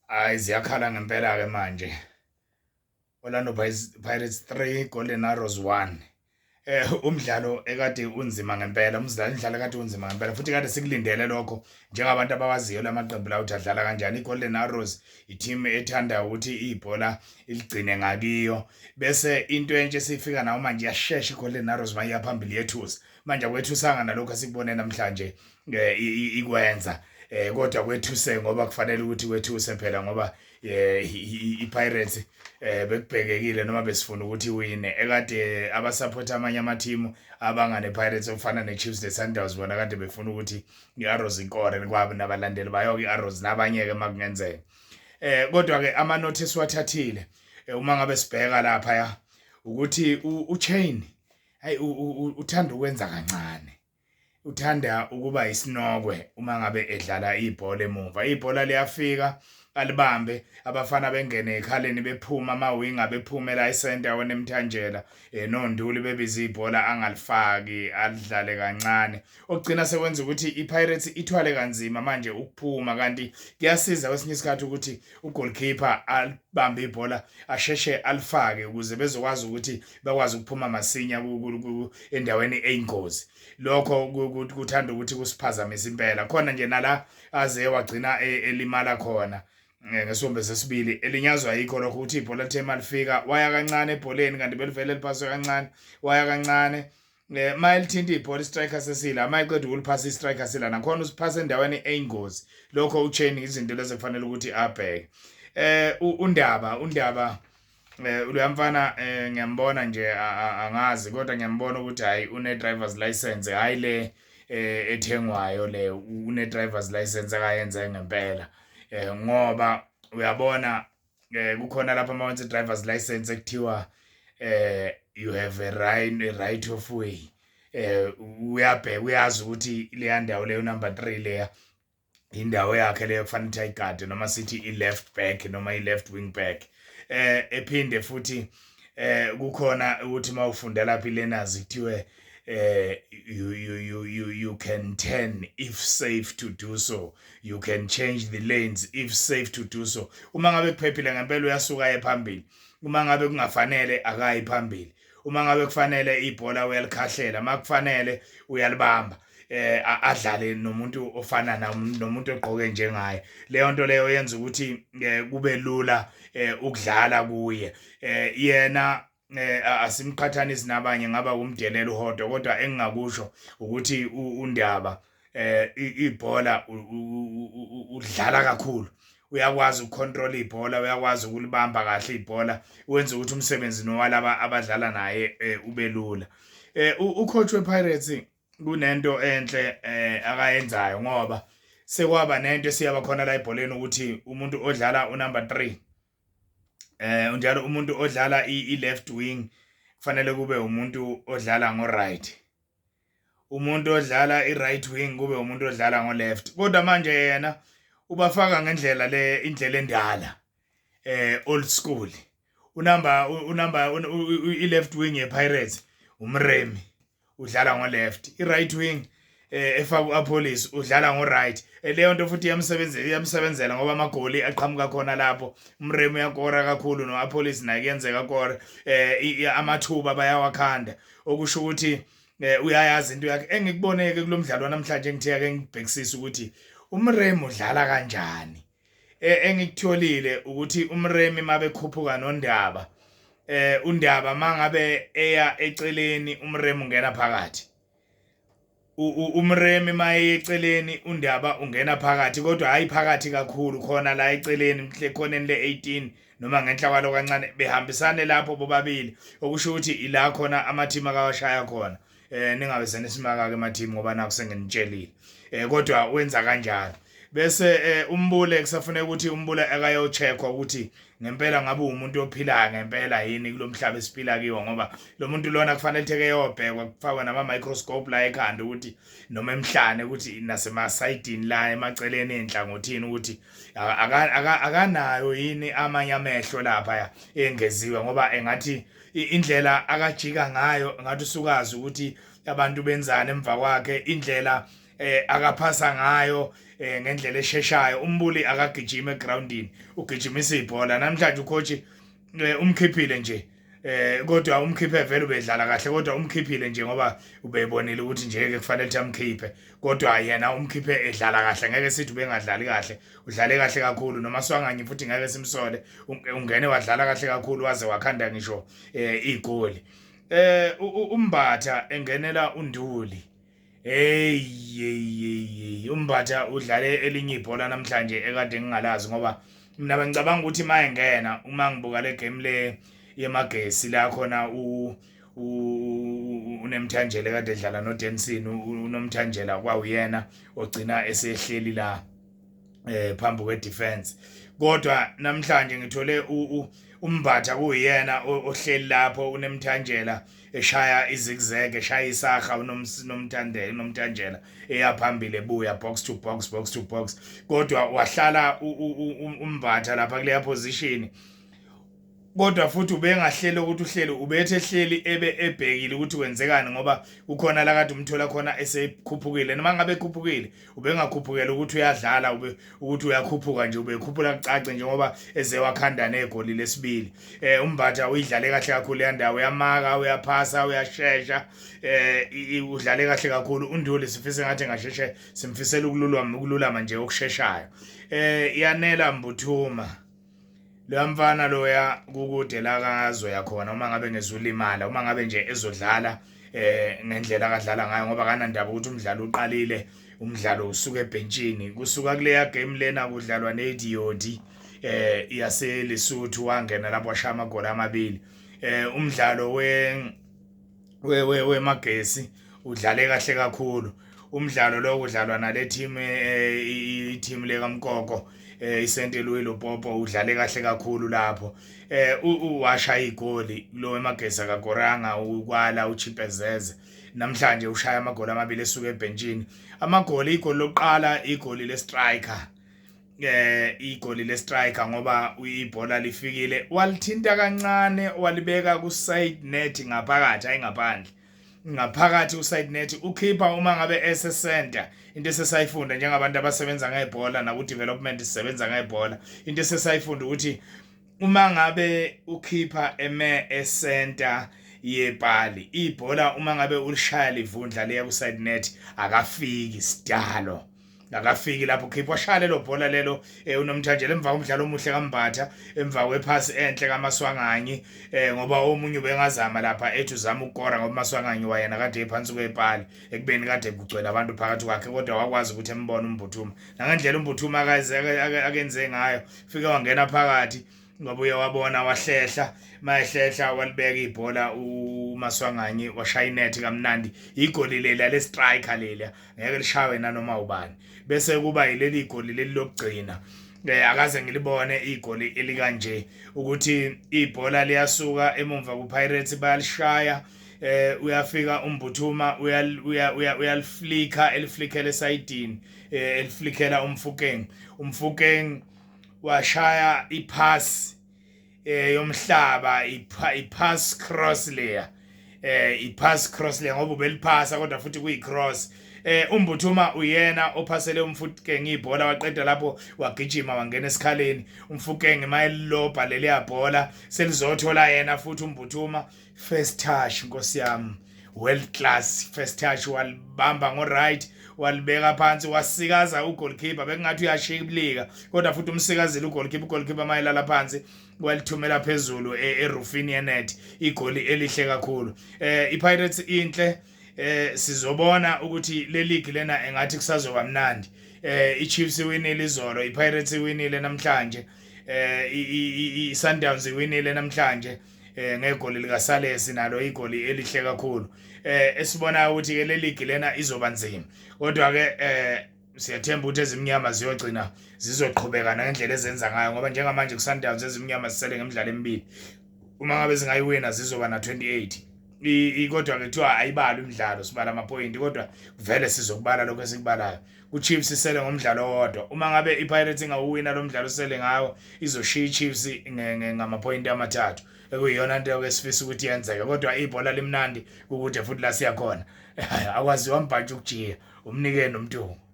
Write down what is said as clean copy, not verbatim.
Hayi, ziyakhala ngempela ke manje. Orlando Pirates 3, Golden Arrows 1. Umdlalo ekade unzima ngempela, umdlalo ekade unzima ngempela, futhi kade sikulindele lokho njengabantu abawaziyo lamaqembu lawo ukuthi adlala kanjani. IGolden Arrows i-team ethanda ukuthi ibhola iligcine ngakiyo, bese into entsha esifika nawo manje, iyashesha iGolden Arrows mayiya phambili, yethusa. Manje akwethusanga nalokho esikubone namhlanje ikwenza, kodwa kwethuse ngoba kufanele ukuthi kwethuse phela, ngoba iPirates bekubhekekile noma besifuna ukuthi wine. Ekade abasupport amanye amathimu abangane Pirates ofana neChiefs neSundowns bona kade befuna ukuthi iArrows ikore kwabo nabalandeli bayo iArrows nabanye ke makungenzeka. Kodwa ke ama notice wathathile, uma ngabe sibheka lapha ya ukuthi uChaine, hayi, uthanda ukwenza kancane, uthanda ukuba isinokwe uma ngabe edlala ibhola emuva. Ibhola liyafika, alibambe, abafana bengene ekhaleni, bephuma amawinga, bephume la e-center wona emthanjela noNduli, bebiza ibhola, angalifaki, alidlale kancane, okugcina sekwenza ukuthi iPirates ithwale kanzima manje ukuphuma. Kanti kuyasiza kwesinye isikhathi ukuthi ugoalkeeper alibambe ibhola, asheshe alifake ukuze bezokwazi ukuthi bakwazi ukuphuma masinya endaweni eyingozi. Lokho kuthanda ukuthi kusiphazamisa impela khona nje nala aze wagcina elimala khona ngesombe sesibili, elinyazwa yikho lokho ukuthi ibhola lithe malifika waya kancane ebholeni, kanti belivele liphaswe kancane, waya kancane. Mayelithinta ibhola, istriker sesila, mayiqeda ukuliphasa istriker sila nakhona, usiphasa endaweni eyingozi. Lokho uChaine izinto lezi kufanele ukuthi abheke. Undaba loyamfana, ngiyambona nje, angazi, kodwa ngiyambona ukuthi hayi, une driver's license, hayi le ethengwayo le, une driver's license akayenze ngempela, ngoba uyabona kukhona lapha uma wenza driver's license ekuthiwa you have a right of way. Uyabheka, uyazi ukuthi leya ndawo leyo number 3 leya indawo yakhe leyo, kufanele ukuthi ayigade, noma sithi i-left back noma i-left wing back. Ephinde futhi kukhona ukuthi mawufunda lapha i-learners kuthiwe you you you you you can turn if safe to do so, you can change the lanes if safe to do so. Uma ngabe kuphephile ngempela uyasuka aye phambili, uma ngabe kungafanele akayi phambili, uma ngabe kufanele ibhola uyalikhahlela, makufanele uyalibamba, adlale nomuntu ofana nomuntu ogqoke njengaye. Leyo nto leyo yenza ukuthi kube lula ukudlala kuye. Yena asimqhathanisi nabanye, ngaba umdelela uHotto, kodwa engingakusho ukuthi uNdaba ibhola udlala kakhulu, uyakwazi ukucontrol ibhola, uyakwazi ukulibamba kahle ibhola, wenza ukuthi umsebenzi nowalaba abadlala naye ube lula. Ucoach wePirates kunento enhle akayenzayo, ngoba sekwaba nento esiyaba khona la ebholeni ukuthi umuntu odlala unumber 3 njalo umuntu odlala i-left wing kufanele kube umuntu odlala ngo right, umuntu odlala i-right wing kube umuntu odlala ngo left. Kodwa manje yena ubafaka ngendlela le, indlela endala, old school. Unumber i-left wing ye-Pirates uMremi, udlala ngo left, i-right wing efaka uAppollis udlala ngo right. Leyo nto futhi iyamsebenzela, iyamsebenzela ngoba amagoli aqhamuka khona lapho. UMremi uyakora kakhulu, noAppollis naye kuyenzeka kore, amathuba bayawakhanda, okusho ukuthi uyayazi into yakhe. Engikuboneke kulomdlalo namhlanje, ngithe ake ngibhekisise ukuthi uMremi udlala kanjani, engikutholile ukuthi uMremi mabekhuphuka noNdaba, uNdaba mangabe eya eceleni, uMremi ungena phakathi. UMremi maye eceleni, uNdaba ungena phakathi, kodwa hayi phakathi kakhulu, khona la eceleni mhle khoneni le-18 noma ngenhla kwalo kancane, behambisane lapho bobabili, okusho ukuthi ila khona amathimi akawashaya khona. Ningabe senisimaka ke emathimi ngoba naku senginitshelile, kodwa wenza kanjalo. Bese uMbule kusafuneka ukuthi uMbule akayocheckwa ukuthi ngempela ngabe umuntu ophilayo ngempela yini kulomhlaba esiphila kiwo, ngoba lo muntu lona kufanele theke yobhekwa, kufakwe nama microscope la ekhanda ukuthi noma emhlane ukuthi nasemasayidini la emaceleni enhlangothini ukuthi akanayo yini amanye amehlo lapha engeziwe, ngoba engathi indlela akajika ngayo ngathi usukazi ukuthi abantu benzani emva kwakhe, indlela. Akaphasa ngayo ngendlela esheshayo. Umbuli akagijima egroundini, ugijimisa ibhola. Namhlanje ucoach umkhiphile nje, kodwa umkhiphe vele ubedlala kahle, kodwa umkhiphile nje ngoba ubebonile ukuthi nje ke kufanele ukuthi amkhiphe, kodwa yena umkhiphe edlala kahle. Ngeke sithi ubengadlali kahle, udlale kahle kakhulu. Noma Swanganye futhi ngeke simsole, ungene wadlala kahle kakhulu, waze wakhanda ngisho igoli. Umbatha engenela uNduli. Hey hey, uMbatha udlale elinye ibhola namhlanje ekade ngingalazi, ngoba mina bengicabanga ukuthi mayengena, uma ngibuka le game le yeMagesi la khona u uNemthanjela kade edlala noDenson, uNomthanjela kwawuyena ogcina esehleli la phambi kwe-defense, kodwa namhlanje ngithole uMbatha kuyena ohleli lapho, uNemthanjela eshaya izigzag, eshaya isaha, uNomthandela, uNomthanjela eyaphambili, ebuya box to box, box to box, kodwa wahlala uMbatha lapha kuleya position. Kodwa futhi ubengahleli ukuthi uhleli, ubethe ehleli ebe ebhekile ukuthi kwenzekani, ngoba kukhona la kade umthola khona esekhuphukile. Noma ngabe ekhuphukile, ubengakhuphukela ukuthi uyadlala, ube ukuthi uyakhuphuka nje, ubekhuphula kucace njengoba eze wakhanda negoli lesibili. UMbatha uyidlale kahle kakhulu yandawo, uyamaka, uyaphasa, uyashesha, udlale kahle kakhulu. UNduli sifise ngathi ngasheshe, simfisela ukululama, ukululama nje okusheshayo. Yanela Mbuthuma, loya mfana loya kukude la kazoya khona uma ngabe ngezulimala, uma ngabe nje ezodlala ngendlela akadlala ngayo, ngoba kanandaba ukuthi umdlalo uqalile, umdlalo usuka ebhentshini. Kusuka kuleya game lena kudlalwa neDiodi yase Lesotho, wangena lapho washaya amagoli amabili. Umdlalo we we weMagesi udlale kahle kakhulu. Umdlalo lo kudlalwa nale team, i-team lekaMkoko, iSaint Louis Lupopo, udlale kahle kakhulu lapho, washaya igoli lo eMagesi akagoranga ukwala uChipezeze. Namhlanje ushaya amagoli amabili esuka ebhentshini. Amagoli, igoli lokuqala igoli le striker, igoli le striker, ngoba ibhola lifikile walithinta kancane, walibeka ku side net ngaphakathi, ayingaphandle, ngaphakathi uside net. Ukhipha uma ngabe ese center, into esesayifunda njengabantu abasebenza ngebhola naku development sisebenza ngebhola, into esesayifunda ukuthi uma ngabe ukhipha eme e-center yepali, ibhola uma ngabe ulishaya livundla liya ku side net, akafiki sidalo, akafiki lapho khipha. Washaya lelo bhola lelo uNomthanjela emva komdlalo omuhle kaMbatha, emva kwephasi enhle kaMaswanganyi, ngoba omunye ubengazama lapha ethi uzama ukukora, ngoba uMaswanganyi wayena kade ephansi kwepali ekubeni kade kugcwele abantu phakathi kwakhe, kodwa wakwazi ukuthi embone uMbuthuma nangendlela uMbuthuma akenze ngayo, fike wangena phakathi, wabuye wabona, wahlehla, mayehlehla walibeka ibhola uMaswanganyi, washaya inethi kamnandi. Igoli lela le striker lela ngeke lishawe nanoma ubani. Bese kuba yileli goli leli lokugcina, akaze ngilibone igoli elikanje, ukuthi ibhola liyasuka emumva ku Pirates, bayalishaya, uyafika uMbuthuma, uyaliflika, eliflikela esayidini, eliflikela uMfukeng. UMfukeng washaya ipass yomhlaba, ipass cross leya, ipass cross leya, ngoba ubeliphasa kodwa futhi kuyi cross. UMbuthuma uyena ophasele uMfukeng ibhola, waqeda lapho wagijima wangena esikhaleni. UMfukeng mayelobha leliya bhola selizothola yena futhi uMbuthuma, first touch, nkosi yami, world class first touch, walibamba ngo right, walibeka phansi, wasikaza ugoalkeeper, bekungathi uyashibilika kodwa futhi umsikazile ugoalkeeper. Ugoalkeeper mayelala phansi walithumela phezulu erufini yenet, igoli elihle kakhulu. iPirates inhle, sizobona ukuthi le league lena engathi kusazoba mnandi. iChiefs iwinile izolo, iPirates iwinile namhlanje, iSundowns iwinile namhlanje ngegoli lika Salesi, nalo igoli elihle kakhulu. Esibona ukuthi ke le league lena izoba nzima, kodwa ke siyathemba ukuthi ezimnyama ziyogcina zizoqhubeka ngendlela ezenza ngayo, ngoba njengamanje ku-Sundowns ezimnyama zisele ngemidlalo emibili, uma ngabe zingayiwina zizoba na 28. Kodwa ke kuthiwa ayibalwa imidlalo, sibala amaphoyinti, kodwa vele sizokubala lokho esikubalayo. Ku-Chiefs isele ngomdlalo owodwa, uma ngabe i-Pirates ingawuwina lo mdlalo osele ngawo, izoshiya i-Chiefs ngamaphoyinti amathathu, ekuyiyona nto ke sifisa ukuthi yenzeke. Kodwa ibhola limnandi, kukude futhi la siyakhona, akwaziwa mbhantshi ukujiya. Umnikeni uMntungwa.